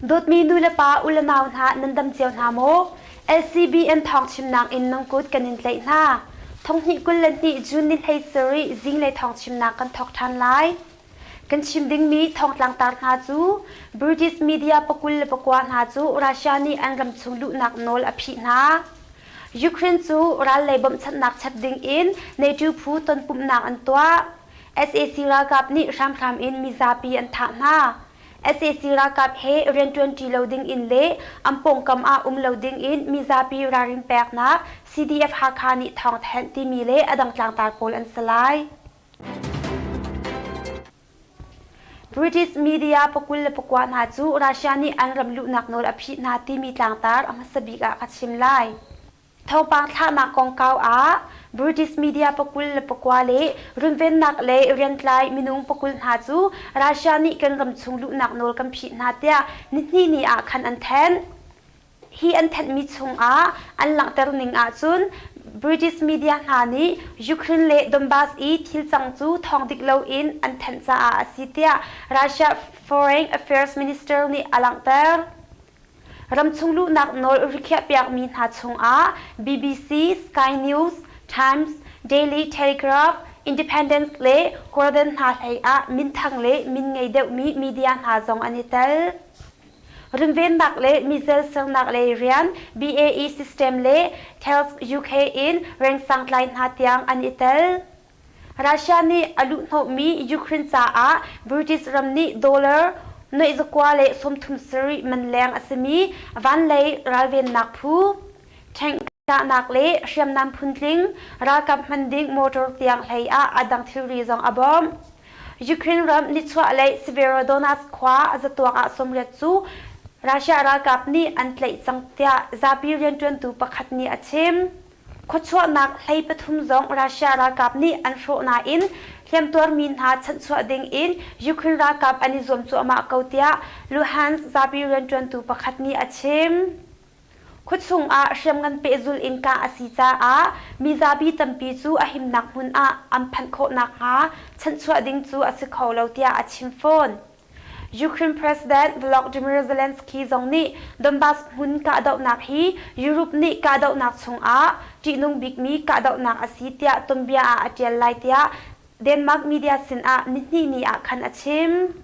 Dawtmi nu le pa u le nau hna nan dam cio hna maw? LCBN thawng chimnak in nan kut kan in tlaih hna. Thonghnih 22 June ni 17 zinglei thawng chimnak kan thawk ṭhan lai. Kan chim dingmi thawngtlang tar hna cu British media 29 hna cu Russia nih an ram chung luhnak nawl a phih hna. Ukraine cu ral lei bawmhchanhnak chap ding in NATO phu tonpumhnak an tuah. Sac ralkap nih hramhram in mizapi an thah hna. Sac ralkap he rianṭuanṭi lo ding in le an pawngkam ah um lo ding in mizapi ralrin peknak CDF Hakha nih thawngthanh timi le a dang tlangtar pawl an si lai. British media 29 hna cu Russia nih an ram luhnak nawl a phih hna timi tlangtar a hmasa bik ah ka chim lai. Thawngpang thlahnak kongkau ah British media 29 le runvennak le riantlai minung 20 hna cu Russia nih kan ram chung luhnak nawl kan phih hna tiah nihnih ni ah khan an thanh. Hi an thanhmi chungah an langhter ning ahcun British media hna nih Ukraine le Donbas i thil cang cu thawng dik loin an thanh caah a si tiah Russia Foreign Affairs Minister nih a langhter. Ramchung luhnak nawl rikhiahpiakmi hna chungah BBC, Sky News, Times, Daily Telegraph, Independence le Guardian hna hlei ah minthang le min ngei deuhmi media hna zong an i tel. Runvennak le missile sernak lei rian BAE System le Thales UK in rengsang tlai hna tiang an i tel. Russia nih a luhhnawhmi Ukraine caah British ram nih dollar nuaih 937 man leng a simi vanlei ralvennak phu, tank kahnak le hriamnam phuntling, ralkap hman ding motor tiang hlei ah a dang thilri zong a bawmh. Ukraine ram nichuahlei Severodonetsk khua a zatuak ah 80 cu Russia ralkap nih an tlaih cang tiah zapi rianṭuantu pakhat nih a chim. Khuachuahnak hlei pathum zong Russia ralkap nih an hrawh nain hliamtuarmi hna chanhchuah ding in Ukraine ralkap an i zuam cuahmah ko tiah Luhansk zapi rianṭuantu pakhat nih a chim. Khuachung ah hriamngan pehzulh in kah a si caah mizapi tampi cu a himnak hmun ah an phanh khawh nakhnga chanhchuah ding cu a si kho lo tiah a chim fawn. Ukraine President Volodymyr Zelensky zong nih Donbas hmun kahdohnak hi Europe nih kahdohnak chungah ṭihnung bikmi kahdohnak a si tiah tuanbia ah a ṭial lai tiah Denmark media sinah nihnih ni ah khan a chim.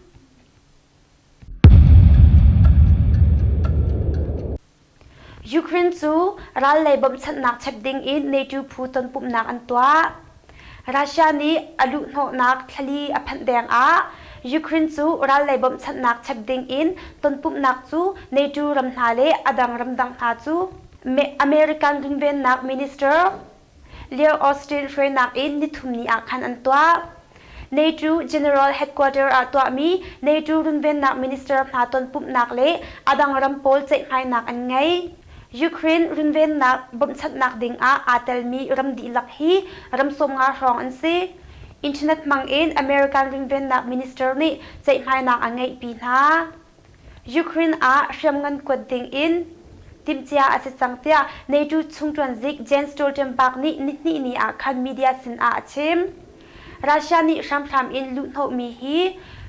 Ukraine cu ral lei bawmhchanhnak chep ding in NATO phu tonpumhnak an tuah. Russia nih a luhhnawhnak thlali a phanh deng ah Ukraine cu ral lei bawmhchanhnak chep ding in tonpumhnak cu NATO ram hna le a dang ramdang hna cu American runvennak minister Leo Austin hruainak in nithum ni ah khan an tuah. NATO General Headquarter ah tuahmi NATO runvennak minister hna tonpumhnak le a dang ram pawl ceihmainak an ngei. Ukraine runvennak bawmhchanhnak ding ah aa telmi ram dihlak hi ram 50 hrawng an si. Internet hmang in American runvennak minister nih ceihmainak a ngeihpi hna. Ukraine ah hriamngan kuat ding in timhcia a si cang tiah NATO chungṭuan zik Jens Stoltenberg nih nihnih ni ah khan media sin ah a chim. Russia nih hramhram in luhhnawhmi hi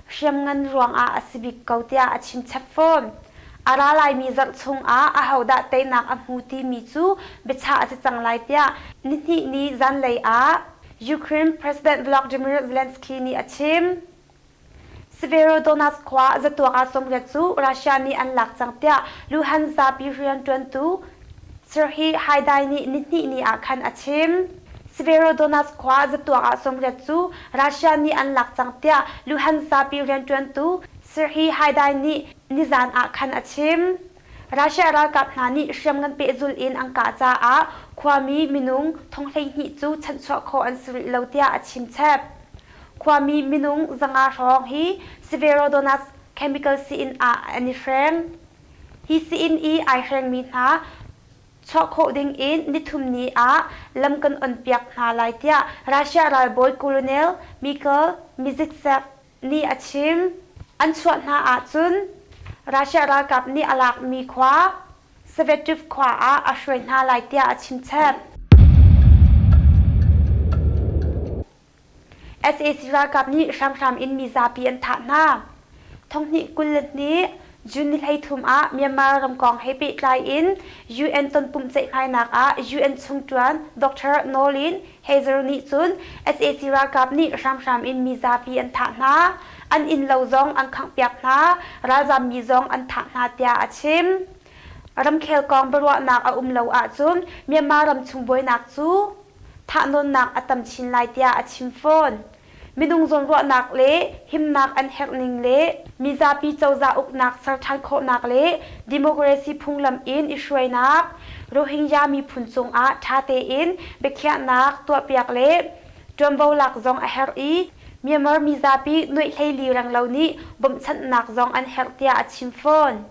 hriamngan ruangah a si bik ko tiah a chim chap fawn. A ra laimi zarh chungah ahodah teinak a hmu timi cu biachah a si cang lai tiah nihnih ni zanlei ah Ukraine President Volodymyr Zelensky nih a chim. Severodonetsk khua zatuak ah 80 cu Russia nih an lak cang tiah Luhansk zapi rianṭuantu Serhiy Haidai nih nihnih ni ah khan a chim. Severodonetsk khua zatuak ah 80 cu Russia nih an lak cang tiah Luhansk zapi rianṭuantu Serhiy Haidai nih nizan ah khan a chim. Russia ralkap hna nih hriamngan pehzulh in an kah caah khuami minung thong 12 cu chanhchuah khawh an si rih lo tiah a chim chap. Khuami minung 500 hrawng hi Severodonetsk chemical sii-inn ah an i hreng. Hi sii-inn i ai hrengmi hna chuah khawh ding in nithum ni ah lam kan onpiak hna lai tiah Russia ralbawi Colonel Mikhail Mizintsev nih a chim. An chuah hna ahcun Russia ralkap nih a lakmi khua Svettiv khua ah a hruai hna lai tiah a chimchap. Sac ralkap nih hramhram in mizapi an thah hna. Thonghnih 22. June ni 13 ah Myanmar ram kong he pehtlai in UN tonpumh ceihmainak ah UN chungṭuan Dr. Noeleen Heyzer nih cun sac ralkap nih hramhram in mizapi an thah hna, an innlo zong an khanghpiak hna, ralzammi zong an thah hna tiah a chim. Ramkhel kong biaruahnak a um lo ahcun Myanmar ramchung buainak cu thahnawnnak a tam chin lai tiah a chim fawn. Minung zawnruahnak le himnak an herhning le mizapi cozah uknak ser ṭhan khawhnak le democracy phunglam in i hruainak, Rohingya miphun cungah ṭha tein biakhiahnak tuahpiak le ṭuanvo lak zong a herh i Myanmar mizapi nuaih 14 renglo nih bawmhchanhnak zong an herh tiah a chim fawn.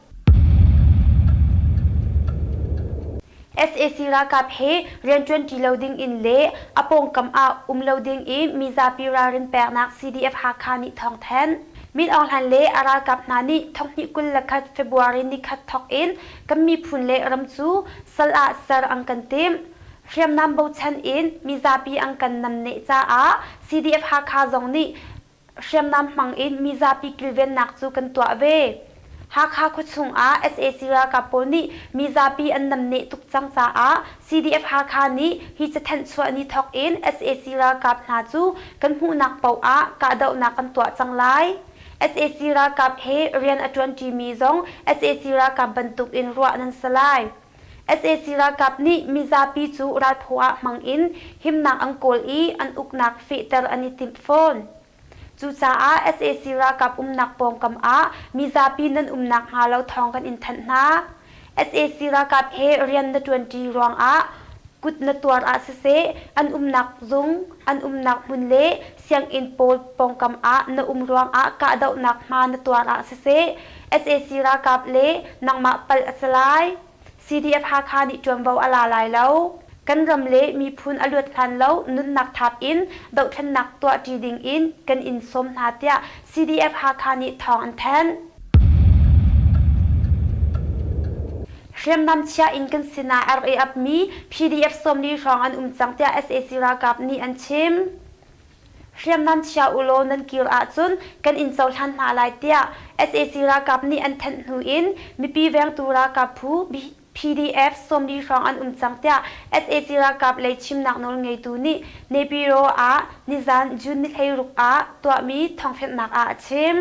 Sac ralkap he rianṭuan ṭi lo ding in le a pawngkam ah um lo ding in mizapi ralrin peknak CDF Hakha nih thawngthanh. Min Aung Hlaing le a ralkap hna nih thonghnih 21 February nikhat thawk in kan miphun le ram cu sal ah ser an kan timh. Hriamnam bochan in mizapi an kan namneh caah CDF Hakha zong nih hriamnam hmang in mizapi kilvennak cu kan tuah ve. Hakha khuachung ah sac ralkap pawl nih mizapi an namneh tuk cang caah CDF Hakha nih hi cathanh chuah ni thawk in sac ralkap hna cu kan hmuhnak paoh ah kahdohnak kan tuah cang lai. Sac ralkap he rian a ṭuanṭimi zong sac ralkap bantuk in ruah nan si lai. Sac ralkap nih mizapi cu ralphaw ah hmang in himnak an kawl i an uknak fehter an i timh fawn. Cucaah sac ralkap umnak pawngkam ah mizapi nan umnak hnga lo thawng kan in thanh hna. Sac ralkap he rian na ṭuanṭi ruangah kut na tuar ah siseh, an umnak zung, an umnak hmun le sianginn pawl pawngkam ah na um ruangah kahdohnak hma na tuar ah siseh, sac ralkap le nangmah palh a si lai. CDF Hakha nih ṭuanvo a la lai lo. Kan ram le miphun a luat hlan lo nunnak thap in dohthlennak tuahṭi ding in kan in sawm hna tiah CDF Hakha nih thawng an thanh. Hriamnam chia in kan sinah a rak i apmi PDF 40 hrawng an um cang tiah sac ralkap nih an chim. Hriamnam chia ulaw nan kir ahcun kan in cohlan hna lai tiah sac ralkap nih an thanh hnu in mipi vengtu ralkap phu PDF 40 hrawng an um cang tiah sac ralkap lei chimnak nawl ngeitu nih Naypyidaw ah nizan June ni 16 ah tuahmi thawngfianhnak ah a chim.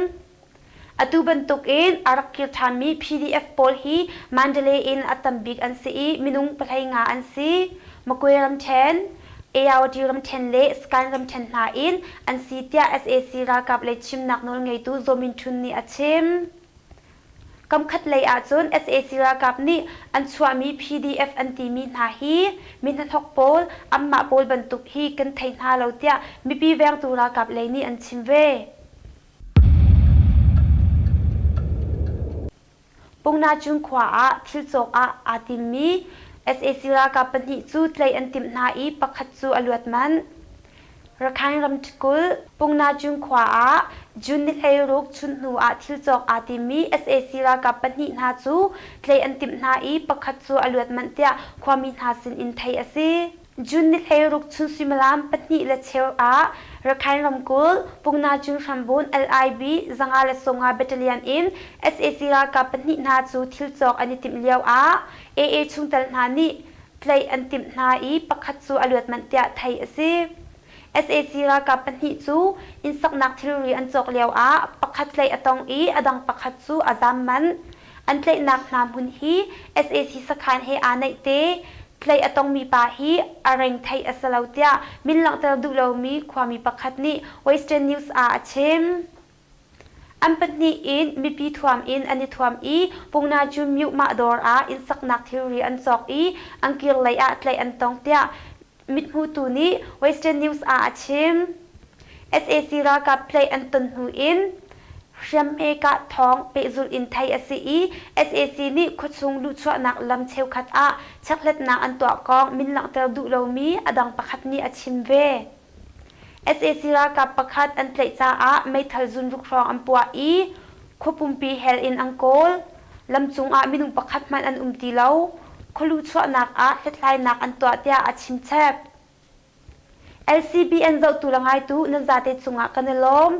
Atu bantukin a rak kir ṭhanmi PDF pawl hi Mandalay in a tambik an si i minung 15 an si. Magway ramṭhen, Ayawady ramṭhen le Sagaing ramṭhen hna in an si tiah sac ralkap lei chimnak nawlngeitu Zaw Min Htun nih a chim. Kamkhat lei ahcun sac ralkap nih an chuahmi PDF an timi hna hi mi hnahnok pawl, anmah pawl bantuk hi kan thei hna lo tiah mipi vengtu ralkap lei nih an chim ve. Pungnacun khua ah thil cawk ah aa timmi sac ralkap pahnih cu tlaih an timh hna i pakhat cu a luat manh. Rakhine ramkulh Pungnacun khua ah June ni 16 chunhnu ah thil cawk aa timmi sac ralkap pahnih hna cu tlaih an timh hna i pakhat cu a luat manh tiah khuami hna sin in theih a si. June ni 16 chun suimilam pahnih le cheu ah Rakhine ramkulh Pungnacun hrambun LIB 150 Battalion in sac ralkap pahnih hna cu thil cawk an i timh lio ah AA chungtel hna nih tlaih an timh hna i pakhat cu a luat manh tiah theih a si. Sac ralkap pahnih cu innsaknak thilri an cawk lio ah pakhat tlaih a tong i a dang pakhat cu a zaam manh. An tlaihnak hna hmun hi sac sakhan he aa naih te. Tlaih a tongmi pa hi a reng theih a si lo tiah min langhter duh lomi khuami pakhat nih Western News ah a chim. An pahnih in mipi thuam in an i thuam i Pungnaju Myuhmah dawr ah innsaknak thilri an cawk i an kir lei ah tlaih an tong tiah mithmutu nih Western News ah a chim. Sac ralkap tlaih an ton hnu in hriamhme kah thawng pehzulh in theih a si i sac nih khuachung luhchuahnak lam cheukhat ah chekhlatnak an tuah kong min langhter duh lomi a dang pakhat nih a chim ve. Sac ralkap pakhat an tlaih caah meithal zunruk hrawng an puah i khua pumpi hel in an kawl. Lamcung ah minung pakhat hmanh an um ti lo. Khualu chuahnak ah hlathlainak an tuah tiah a chimchap. LCBN zohtu le ngaitu nan zate cungah kan i lawm.